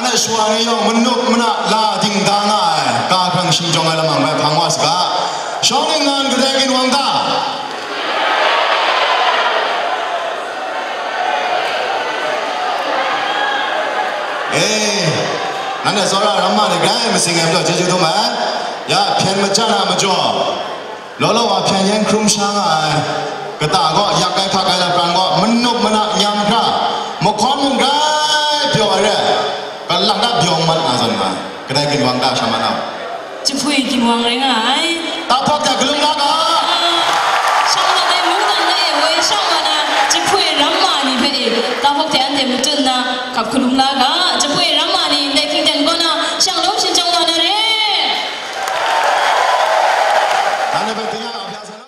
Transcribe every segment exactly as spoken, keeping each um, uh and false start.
Ana shawa ni yawng manup mana la dingda nga ai, ga hkrang shingjawng ai lamang bai hpang wa saga. Shawng ningnan kadai ginwang ta? E, nanhte tsawra ramma ni grai masing ai majaw chyeju dum ai. Ya, hpyen majan a majaw, law law wa hpyen yen hkrum sha nga ai. Kata gaw yak ai hkak ai lapran gaw manup mana nyam hkra, mahkawn mung grai pyaw ai re, kalak da byawng mat nga zawn nga ai. Kadai ginwang ta sha ma na? Jahpoi ginwang rai nga ai. Tahpawk hte galum la ga. Shang na dai mungdan na e woi shang wa na, jahpoi ramma ni hpe e, tahpawk hte anhte matut nna, hkap hkalum la ga. Jahpoi ramma ni ndai hkying ten kaw na, shang lawm shingjawng wa na re. Nanhte hpe tingya nga hpya sa na.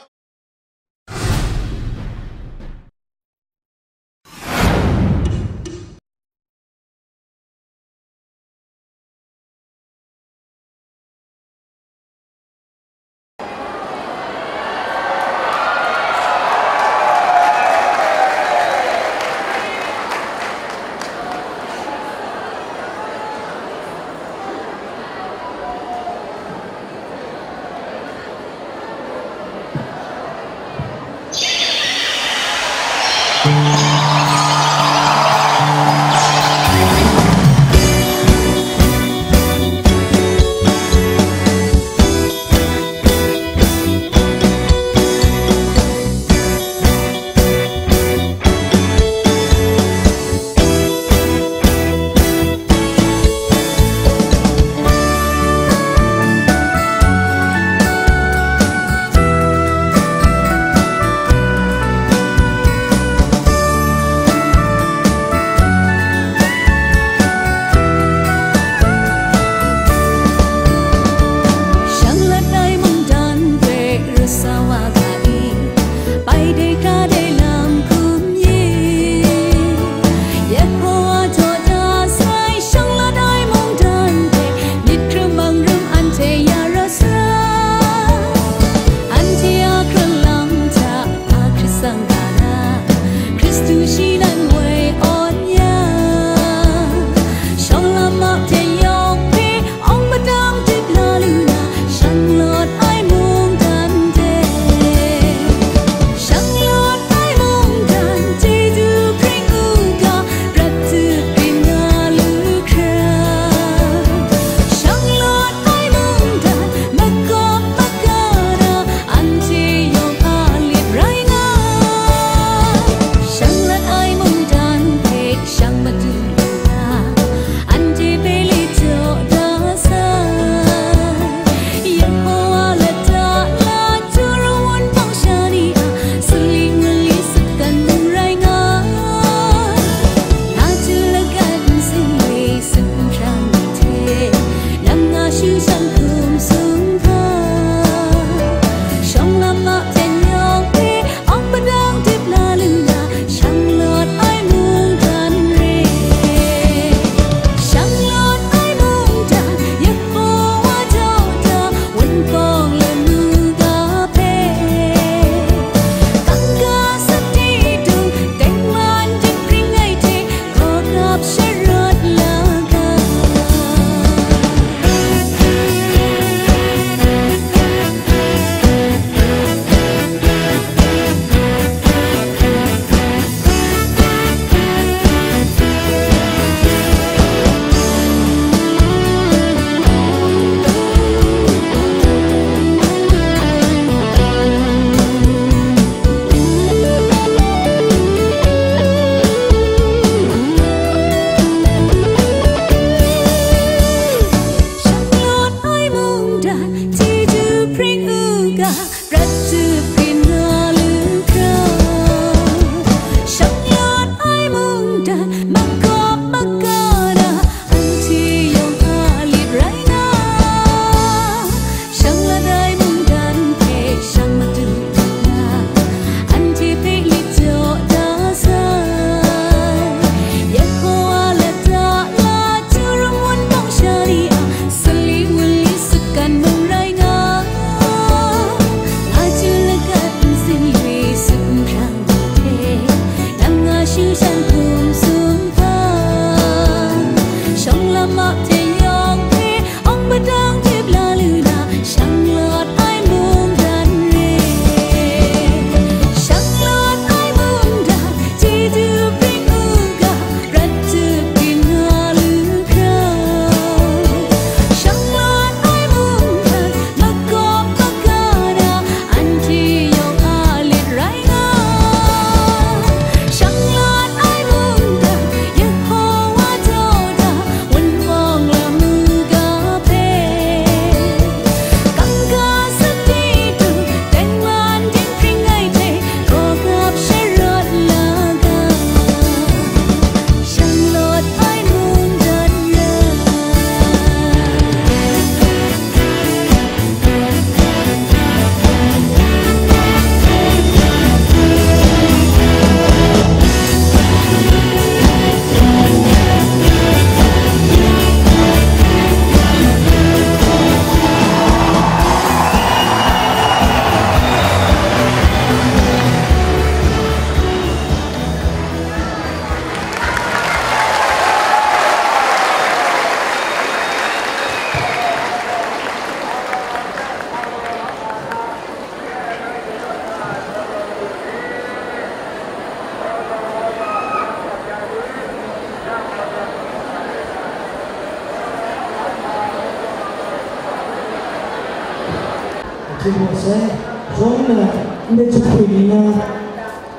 Shing gaw sai, shawng nna, ndai jahpoi ni na,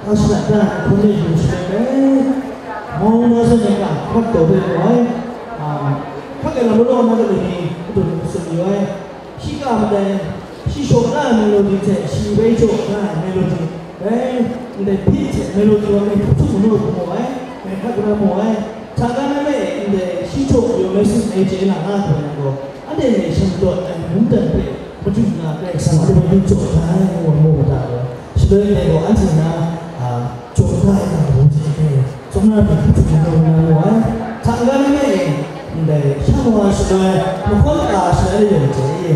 hpa shada da ai hkawn e yu shaloi, mawng na zawn e ga, hkap taw hpe gaw ai, a, hkak ai lam law law na galoi ni, madu ni tsun yu ai. Shi ka madai, shi shaw na ai melodi hte, shi bai jaw na ai melodi, bai, ndai beat hte melodi wa mi hpung htum manu hpung mu ai, ngai hkrat gara mu ai, hta ga na me, ndai shi jaw yaw mai sin ai chye na nga hkra yang gaw, anhte ni shanglawt ai mungdan hpe madu na Karai Kasang a lung yu jaw da ai, ngu wa mu wa da ai. Shaloi ndai gaw anhte na, a, jaw da ai ga mung hte, tsawmra myit hpung htum manu na mu ai, hta ga na me, ndai shan wa shaloi, mahkawn ka shaloi yawng hte,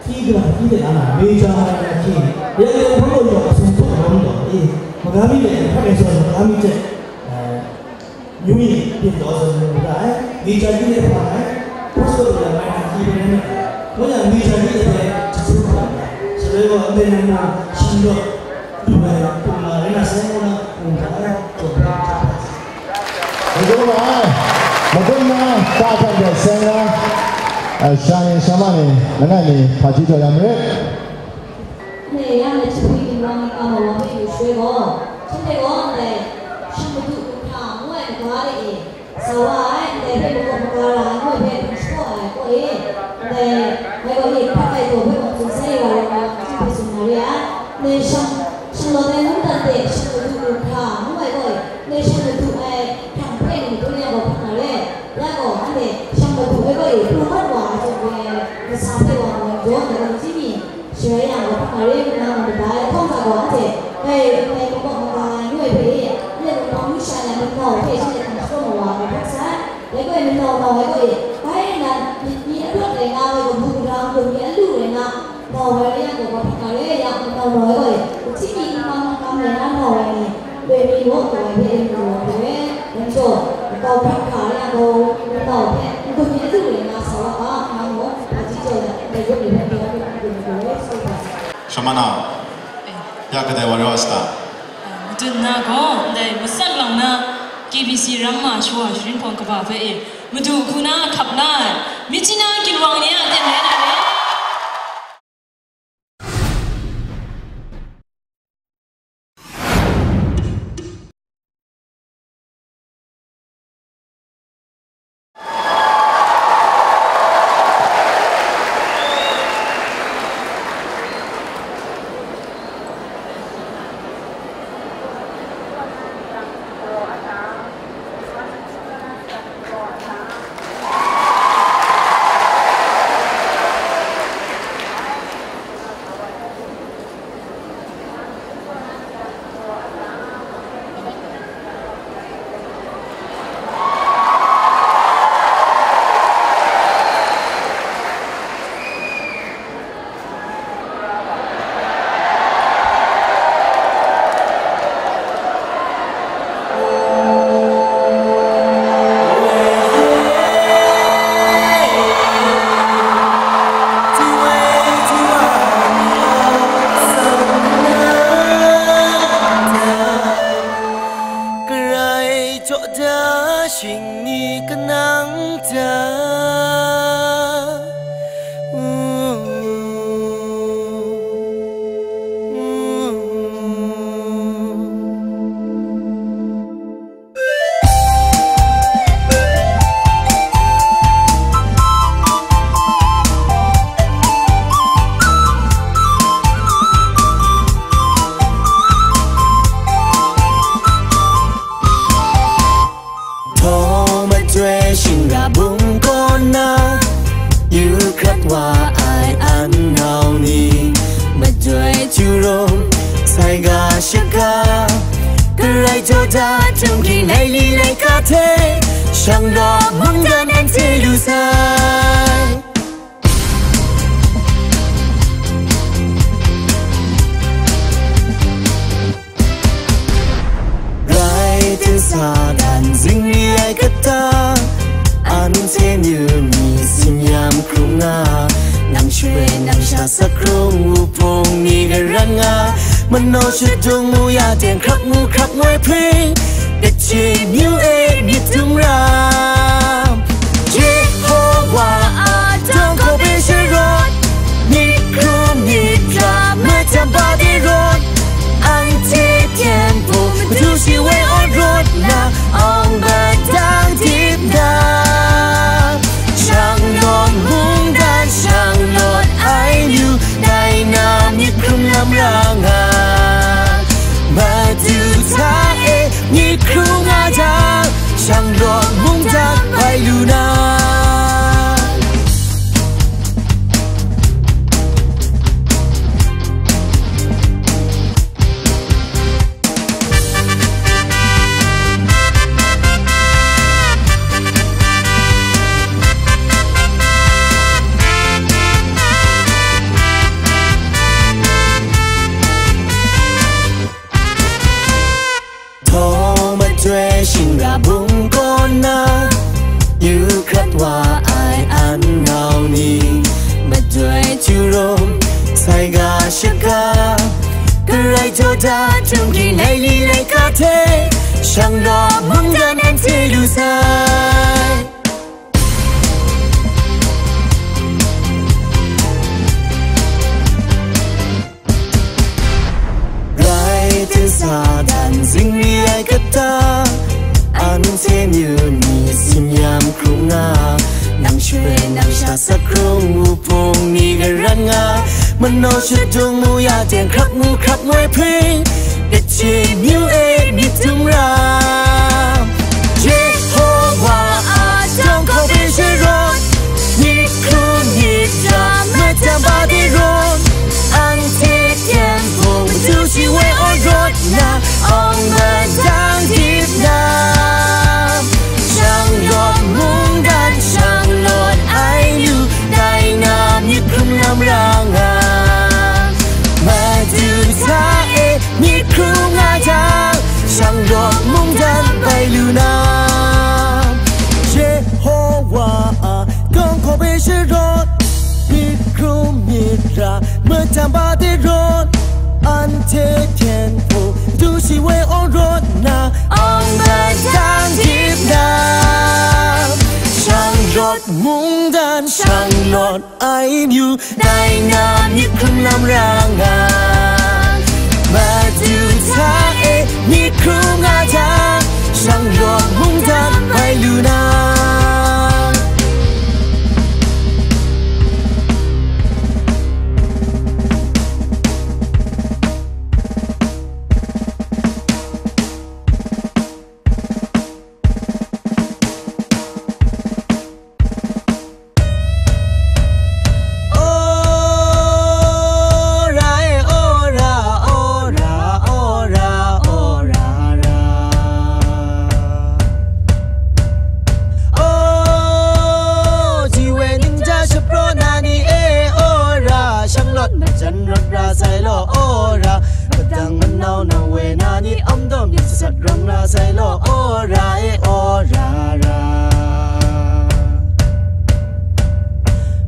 Hkyi gara hkyi de ana, meja mai na hkyi, ya le hpang gaw yawng a sumhtuk rawng gaw i, magami de hkrak ai zawn magami hte, eh, nyu i byin taw zawn mu da ai, meja hkyi de hpang ai, hpang gaw ya mai na hkyi de rai nna, ngu yang meja hkyi de hpe jahtum hpang ai, shaloi gaw ndai nang na shanglawt lu ai hpung nga rai na sai ngu na, mu da ai, jaw hpe jaw hpe. Majaw nga ai, magun na, ta htan hte seng na, a, sha ni, sha ma ni, langai mi, hpaji jaw ya marit. Ndai yang e jahpoi ginwang ni kau na wa hpe yu shaloi gaw, shanhte gaw ndai shang madu lu hkra ngu ai maga de e, sa wa ai, ndai hpe makawp maga ra ai ngu ai hpe hpang shapraw ai kaw e, ndai, ngai gaw myit hkrak ai daw hpe mung tsun sai wa rawng yang, jahpoi tsun na re ai, ndai shang, shanglawt ai mungdan hte shang madu lu hkra ngu ai kaw e, ndai shang madu ai hkrang hpe ni madun yang gaw hpang na re, ya gaw, anhte shang madu ai kaw e pru mat wa ai zawn re ai, kasa hpe wa ngu ai majaw, ndai gaw, Sara yang gaw hpang na re ngu na mu dat ai, hkawng hta gaw anhte, dai, dai makawp maga ai ngu ai hpe e, nye wunpawng masha ni a mung nau hpe shanhte hpang shapraw mawa ai hkrak sai. Dai gaw e, mung nau nau ai gaw e, bai nnan myit ni a rawt rai nga, gaw gabu gara hkrum ni a lu rai nga, nau ai rai yang gaw, gaw hpang na re yang, mung nau nau ai gaw e, gumhti ni n-, n-, n-, kam rai na nau ai ni, loi mi naw taw ai hpe e mu ai hpe, dai majaw, kau hkrak hkra rai yang gaw, mung nau hpe, n-, gum ni a lu rai nga sa wa ga, ngu na mu, hpaji jaw yang, dai yawng ni hpe, dai wa hpe, n-, gum ni gaw e, sa wa ga. Shamana, ya kadai wa rai wa sa ta? Madun na gaw, ndai matsat lang na, K B C ramma shawa sharin hpawng kaba hpe e, madu hku na hkap la ai, myit hti na ginwang ni a aten rai na re. Karai jaw da shing ni kanang ta. Htaw madoi shingra bung kaw na, yu hkrat wa ai an nau ni, madoi htu rum, sai ga shaka, karai jaw da htung ging laili laika hte, shang rawt mungdan anhte lu sai. Rai ten sa dan zingri ai kata, anhte myu mi tsin yam hkrung nga, nang shwe nang sha sak hkrung wuhpung ni garan nga, manaw shadung mu ya teng hkrap mu hkrap ngoi hpring, kaji myu e myit dung ram. Jehovah a tang kaw hpe sharawt, myit hkrung myit ra Shaga, Karai Jordan, Tungki, Laili, Laika hte, Shangra, mungdan anhte lu sai. Rai ten sa dan zingri ai kata, anhte myu ni tsin yam hkrung nga, nang shwe nang sha sakrung wuhpung ni garan nga, manaw shadung mu ya teng hkrap ngu hkrap ngoi hpring, kaji myu e myit dum ra. Jehovah a tawng hkaw hpe sharawt, myit hkrum myit ra, matam ba de rawt, anhte hpyen hpung madu shi woi awng rawt na, awng madang dip na, shang lawt mungdan shang lawt ai lu, dai na myit hkrum lam ra nga. Madu hta e myit hkrum nga jang, shang lawt mungdan bai lu na, Jehovah a tawng hkaw hpe sharawt, myit hkrum myit ra, matam ba de rawt, anhte hpyen hpung madu shi woi awng rawt na, awng madang dip na, shang lawt mungdan shang lawt ai myu, dai na myit hkrum lam ra nga. Madu hta e myit hkrum nga jang, shang lawt mungdan bai lu na. Ora e, ora, ora, ora, ora, ra. O, ji we ningja shapraw na ni e, ora, shang lawt majan rawt ra sai law, ora, madang manau na we na ni, am dawm myit sat rawng ra sai law, ora e, ora, ra.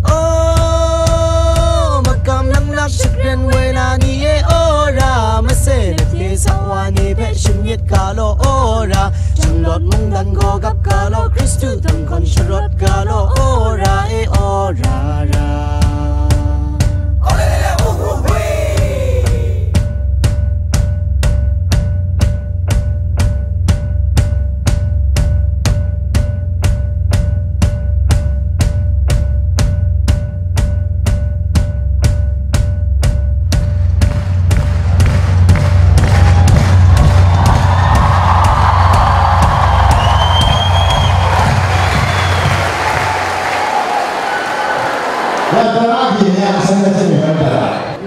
O, makam lang lak shakren woi na ni e, ora, mase late sa wa ni hpe shingmyit ga law, ora, shang lawt mungdan gaw gap ga law, Hkristu dang gawn sharawt ga law, ora e, ora, ra.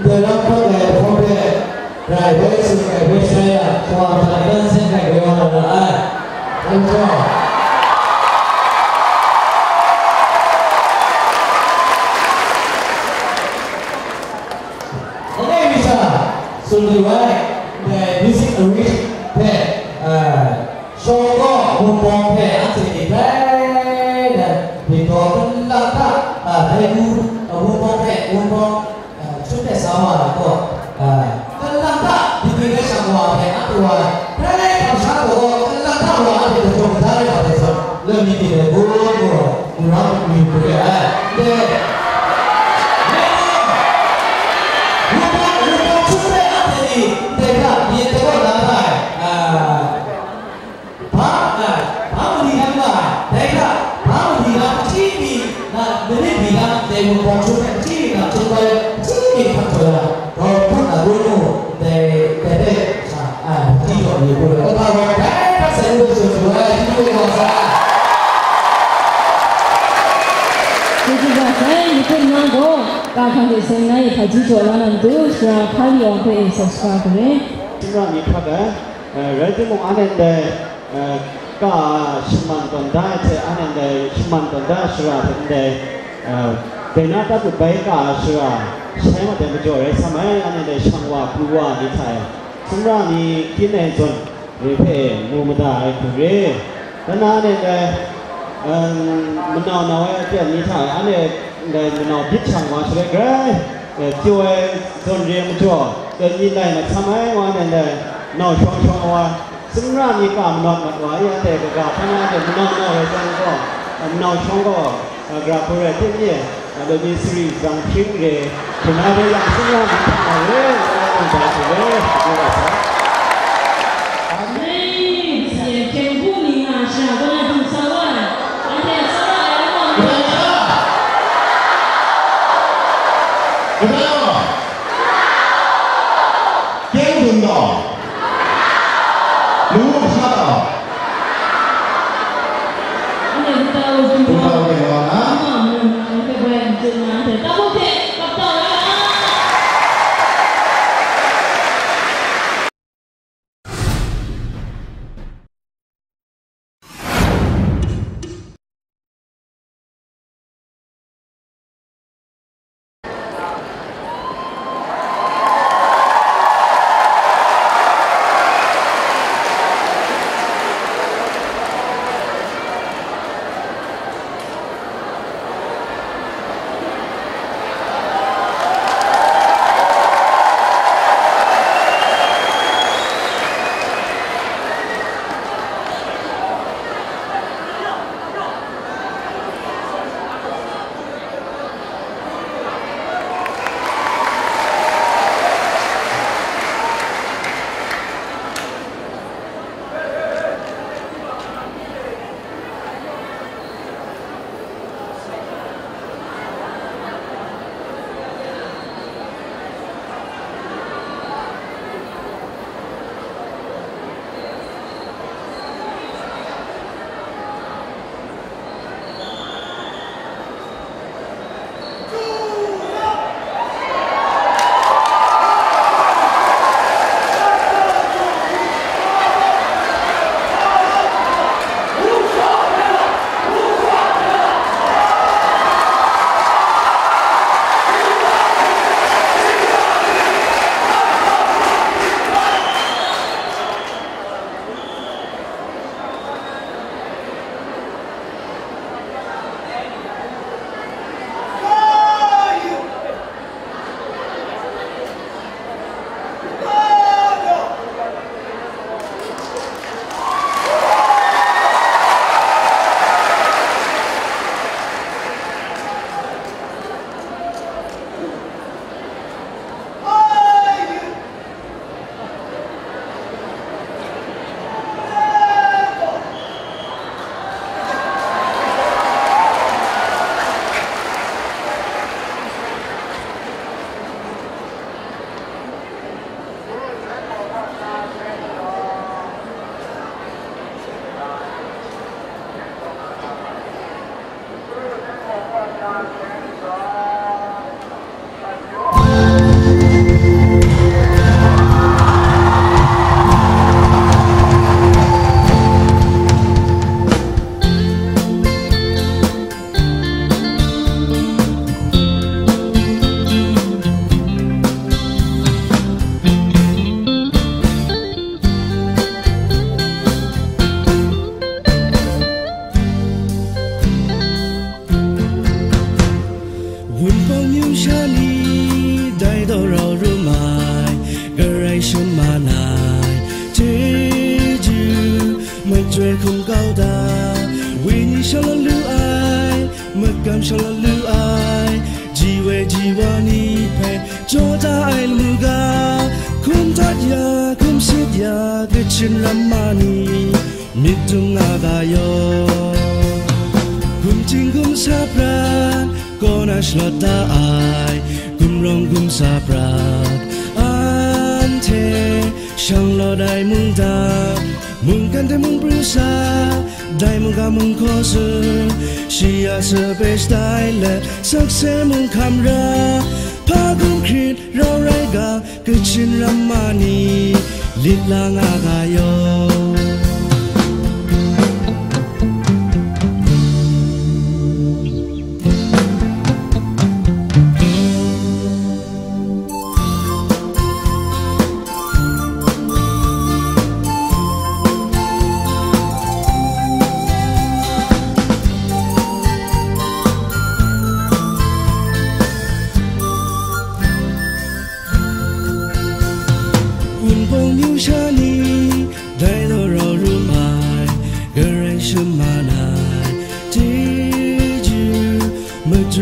Ndai lam hpawt ai hpawt hpe, rai bai tsun ai bai shai a, shawang hta n dan seng ai bai wa na ra ai. Nang jaw. Langai mi sha, tsun lu ai, ndai music arrangement hpe, a, Shawng gaw Wunpawng hpe anhte ni grai na byin gaw, kanlang hta, a, dai du, a, Wunpawng hpe, Wunpawng, a, htum hpe sa wa ai gaw, a, kanlang hta byin byin rai shang wa ai hpe, anhte wa grai kamsham gaw, kanlang hta wa anhte hpe jaw da rai wa ai zawn, loi mi ting ai bun gaw, wunpawng mi hku re ai. Ndai, Wunpawng, Wunpawng htum hpe anhte ni ndai hta byin taw na ai, a, Hpa, hpa mali lam nga ai, dai hta, hpa mali lam hti mi, na, manit mi lam, dai mung bawng hkrum ai hti mi lam, hkyen koi hti mi hkap jaw yang, grau hput na gun mu, dai, dai hpe sa, a, hti jaw mi hku rai, kaba gaw, dai hta sai ngu tsun lu ai, hti mu wa sa. Chyeju wa sai, myi hpun nang gaw, ka hkang de seng na e hpaji jaw la na matu, sara hpa li awng hpe e sa shaga hku re. Sumra mi hkrat ai. Eh, rai timung, anhte ndai, eh, ka shaman tawn da ai hte, anhte ndai shaman tawn da ai shara hte ndai, eh, dai na tat bai ka ai shara shai mat ai majaw rai sa mai, anhte ndai shang wa, pru wa ni hta e, sumra ni kyin ai zawn re hpe mu mada ai hku re. Dan na anhte ndai, eh, manau nau ai aten ni hta e, anhte ndai manau byin shang wa shaloi grai, E, pyaw ai zawn re ai majaw, e, myi lai mahtam ai wa ndai ndai, nau shawng shawng ai wa, sumra mi ka manawt mat wa, ya dai kaga hpa na de manau nau ai jang gaw, e, manau shawng gaw, e, gara hku rai hte mi, e, dai mi sari zang hpying re, hkuna de yang sumra mi hta na re, ngu na kau da hte re, ngu ra sai. Amen. Syen hpyen hku ni nga shara kaw na htum sa wa ai, anhte a tsawra ai law, Kaja gaw? Kyeng dun gaw? Lawu masha gaw? Anhte hpung ta u, hpung ta u, hpung ta u, hpung ta u, hpung ta u, hpung ta u, hpung ta u, hpung ta u, hpung ta u, hpung ta u. Wunpawng myu sha ni dai daw rau rum ai, Karai shaman ai chyeju, machyoi hkum kau da, wenyi shawng lu ai, makam shawng lu ai, ji woi ji wa ni hpe jaw da ai lamu ga, hkum tat ya, hkum sit ya, Kachin ramma ni, myit dum nga ga yaw. Gumjing gumsa prat, kaw na shalawt da ai, gumrawng gumsa prat, anhte shang lawt ai mungdan, mungkan hte mung pru sa, dai mungga mung hkaw tsun, shi a sape shatai let, sakse mung hkam ra, hpa gumhkrit rau rai ga, Kachin ramma ni lit la nga ga yaw.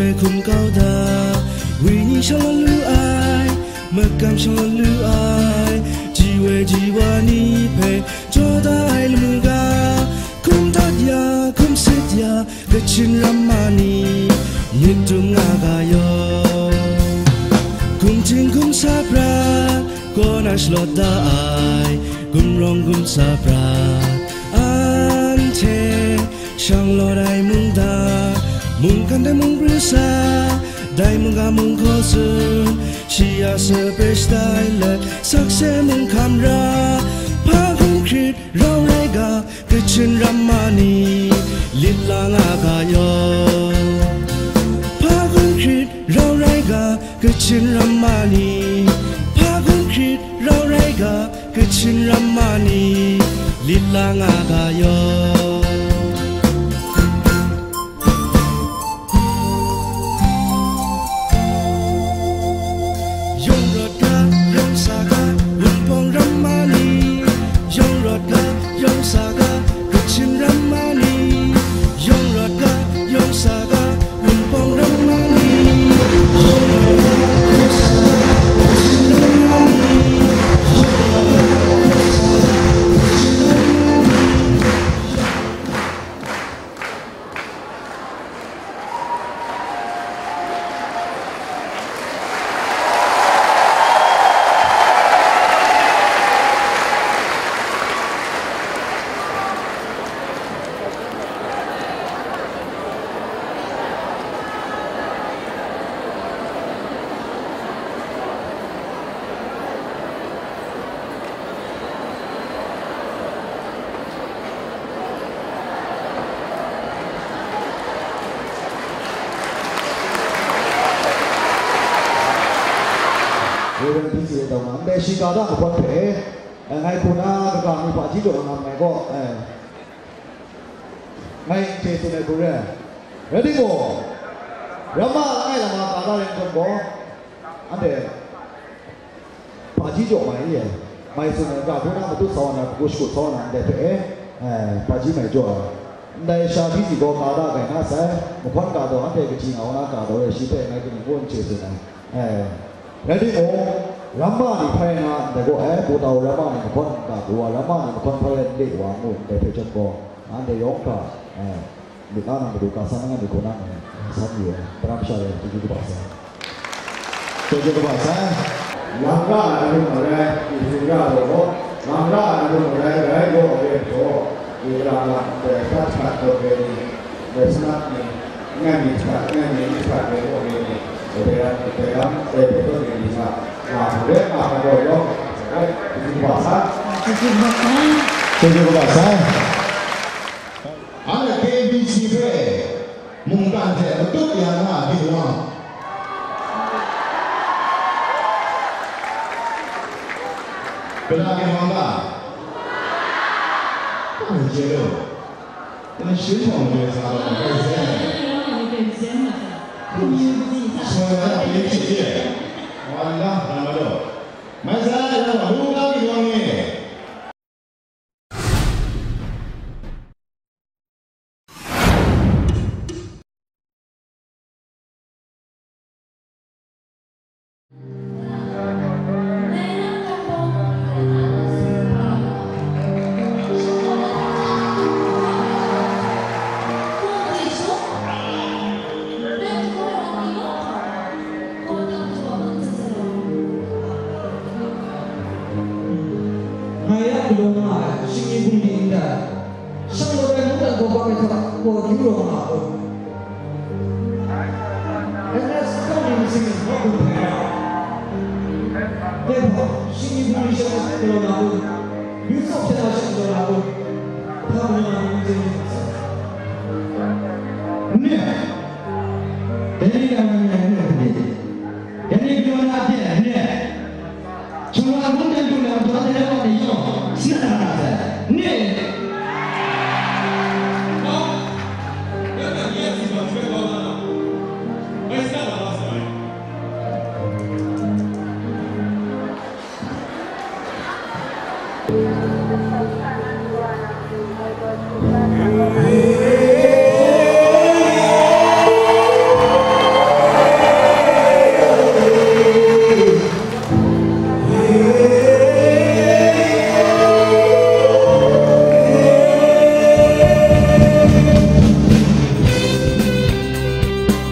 Hkum kau da, wenyi shalawt lu ai, makam shalawt lu ai, ji woi ji wa ni hpe jaw da ai lamu ga, hkum dat ya, hkum sit ya, Kachin ramma ni, myit dum nga ga yaw. Hkum hting hkum sa prat, kaw na shalawt da ai, gumrawng gumsa prat, anhte shang lawt ai mungdan, mungkan dai mung pru sa, dai mungga mung hkaw tsun, shi a sape shatai let, sakse mung hkam ra, hpa hkum hkrit rau rai ga, Kachin ramma ni, lit la nga ga yaw. Hpa hkum hkrit rau rai ga, Kachin ramma ni, hpa hkum hkrit rau rai ga, Kachin ramma ni, lit la nga ga yaw. Yawng rawt ga, yawng sa ga, Wunpawng ramma ni. Yawng rawt ga, yawng sa ga, Kachin ramma ni. Yawng rawt ga, yawng sa ga, Wunpawng ramma ni. Yawng rawt ga, yawng sa ga, Kachin ramma ni. Yawng rawt ga, yawng sa ga, Kachin ramma ni. ဝေဖန်ပြီးစီရင်တော့မှာ အန်တီ ရှီကာလကဘွတ်ပဲ အဲ ငါ့ခုနက ကမ္ဘာ့ ပါကြီးကျော် ငါ့ကို အဲ ငါ့ခြေစွမ်းနဲ့ ကိုယ်ရယ် ready ကို ရမ ငါ့လမ်းမှာ ပါသွားတဲ့ ဘုံကို အန်တီ ပါကြီးကျော် မိုင်ရယ် မိုင်စွမ်းနဲ့ က ခုနက မတူဆောင်တာ ကိုရှို့ဆောင်တာ အန်တီ ဖဲ အဲ ပါကြီးမိုင်ကျော် အန်တီ ရှာပြီးစီတော့ ကာလက ငါ့ဆိုင် မခွန်ကတော့ အန်တီ ကကြီးငါ ဝနာကတော့ ရရှိတဲ့ ငါ့ကို ကိုယ်ခြေစွမ်းနဲ့ အဲ ready ကို ရမ နေ ဖဲ ငါ အန်တီ ကို အဲ ဘူတာ ရမ နေ မခွန်ကတော့ ရမ နေ မခွန်ဖဲ လေး ဝါ ငို့ အန်တီ ဖဲ ချက်ကို အန်တီ ရောက အဲ ဒီကနေ့ ဘုရားက ဆန္ဒနဲ့ ဒီခုနက ဆက်ပြီး ပရမရှာရဲ့ ဒီကဘာသာ ဒီကဘာသာ လင်္ကာအနုမရဲ ဒီသူရတော့ လင်္ကာအနုမရဲ ရဲတော့ ရဲတော့ ဒီကလာ တဲ့ သတ်ခတ်တော့ ပဲ နေ လက်စနတ် နေ ငါ့မိသား ငါ့မိသား ရဲတော့ ရဲနေ ဒီကလာ ဒီကလာ ရဲတော့ ရဲနေ ငါ ငါ ရဲ ငါ ရဲတော့ ရဲ ဒီကဘာသာ ဒီကဘာသာ ဒီကဘာသာ Anhte K B C hpe mungkan hte matut ya nga a ginwang. Kala ginwang ga? N chye lu. N shin hpawng re sa gaw, n rai sai. Soi na pyi hpyi hpyi. Wa la, ram ga lu. Mai sa, ya wa lu ga ginwang ni. Ngai a galaw nga ai shingni bungli ndai, shang lawt ai mungdan kawbang ai hta gaw akyu raw nga a kun? N S kau ni myit sing nawk kun hpe ra, dai hpa shingni bungli sha galaw na kun? Yu tsawk hpyen na sha galaw na kun? Hpa galaw na kun n chye myit ga sai. Nye, dai ni ga nga nga ai n rai hte ni? Dai ni galaw na byin, nye, Shawng la mungdan du na matu, anhte na wa ni